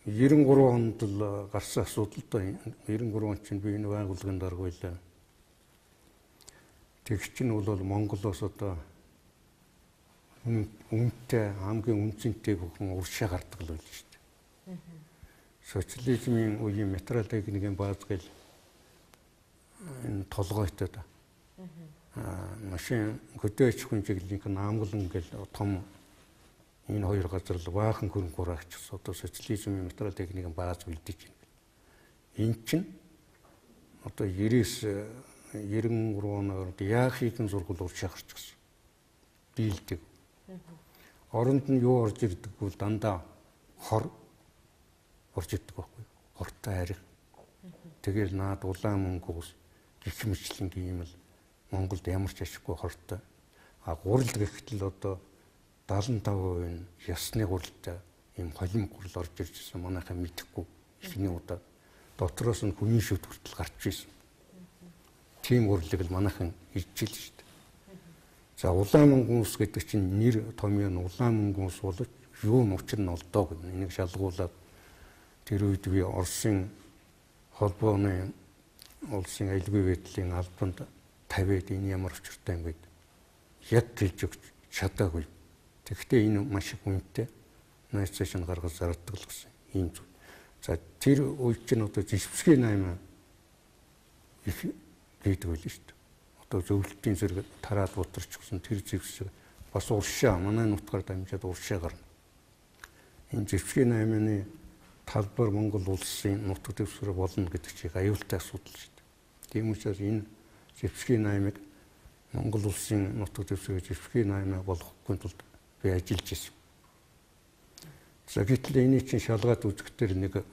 93 онд л гарсан асуудал доо. 93 он чинь би энэ байгууллагын дарга байлаа. Тэг чинь бол Монголоос одоо үнэтэй хамгийн үнцэнтэй бүхэн уршаа гардаг л байлаа шүү дээ. Социализмын үеийн материал техникийн бааз гэл энэ толгойтой да. Машин хөдөө аж ахуйн чиглэлийн наамгалан гэл том энэ хоёр газар л баахан хөрөнгө хураагч одоо социализмын материал техникийн бааз бэлдэж байна. Энэ чинь одоо 99 93 оноор яахын сургууль уршаа гарчихсан. Дийлдэг. Оронд нь юу орж ирдэг бол дандаа хор орж ирдэг байхгүй. Хортой арих. Тэгэл наад улаан мөнгө ус гих мэтлэн юм л Монголд ямар ч ашиггүй хортой. А гурал гэхтэл одоо 75% нь ясны гуралтай ийм холим гурал орж ирж ирсэн манайхаа мэдэхгүй эхний удаа дотроос нь хүний шүд хүртэл гарч ирсэн. Тийм гурлыг л манайхан ижил шүү дээ. За улаан мөнгөн ус гэдэг чинь нэр томьёо нь улаан мөнгөн ус болож юу н учир нь олдоо гэнэ. Энийг шалгуулад тэр үед би Оросын холбооны улсын аюулгүй байдлын албанд тавиад энэ ямар учиртай юм гээд яг хэлж өгч чадаагүй. Тэгэхдээ энэ маш их үнэтэй найз цааш нь гаргаж зардаг л гэсэн ийм зүйл. За тэр үед чинь одоо зэвсгийн 8 их хийдэг байл шүү дээ. Одоо зөвлөлтийн зэрэг тараад бутарчихсан тэр зэвсэг бас уршаа манай нутгаар дамжаад уршаа гарна. Энэ зэвсгийн 8-ны талбар Монгол улсын нутаг дэвсгэр болно гэдэг чинь аюултай асуудал шүү дээ. Тийм учраас энэ зэвсгийн 8-ыг Монгол улсын нутаг дэвсгэр зэвсгийн 8 болгохгүй тулд би ажиллаж ирсэн. За гэтэл энийг чинь шалгаад үзэхдээ нэг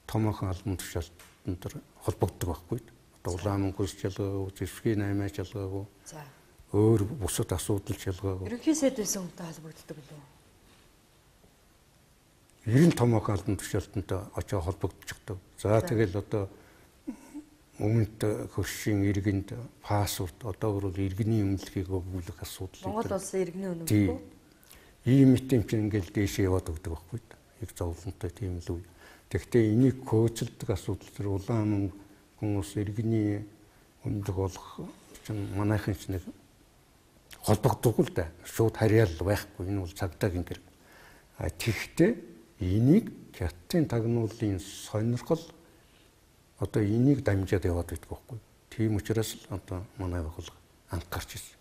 томоохон албан тушаалтан дээр холбогддог байхгүй. Одоо улаан мөнгөс шалгаагүй, зэвсгийн 8-аа шалгаагүй. За. Өөр бусад асуудал шалгаагүй. Ерөнхий сайд байсан хүнтэй холбогддог билүү? Ер нь томоохон албан тушаалтантай очоо холбогдчихдог. За тэгэл одоо өмнөд хөршийн иргэнд паспорт одоогор бол иргэний үнэлгээг өгүүлэх асуудал. Монгол улсын иргэний үнэлгээ. Ийм мэт юм чинь ингээл дээшээ яваад өгдөг байхгүй. Их зовлонтой тийм л үе. Тэгэхдээ энийг көөцөлдөг асуудал тэр улаан мөнгө ус иргэний үнэлэг болох чинь манайхан ч нэг холбогддоггүй л да. Шууд харьяал байхгүй. Энэ бол цагдаагийн хэрэг. А тэгэхдээ энийг хятадын тагнуулын сонирхол одоо энийг дамжаад яваад байдаг байхгүй. Тийм учраас л одоо манай байгууллага анхаарч ирсэн.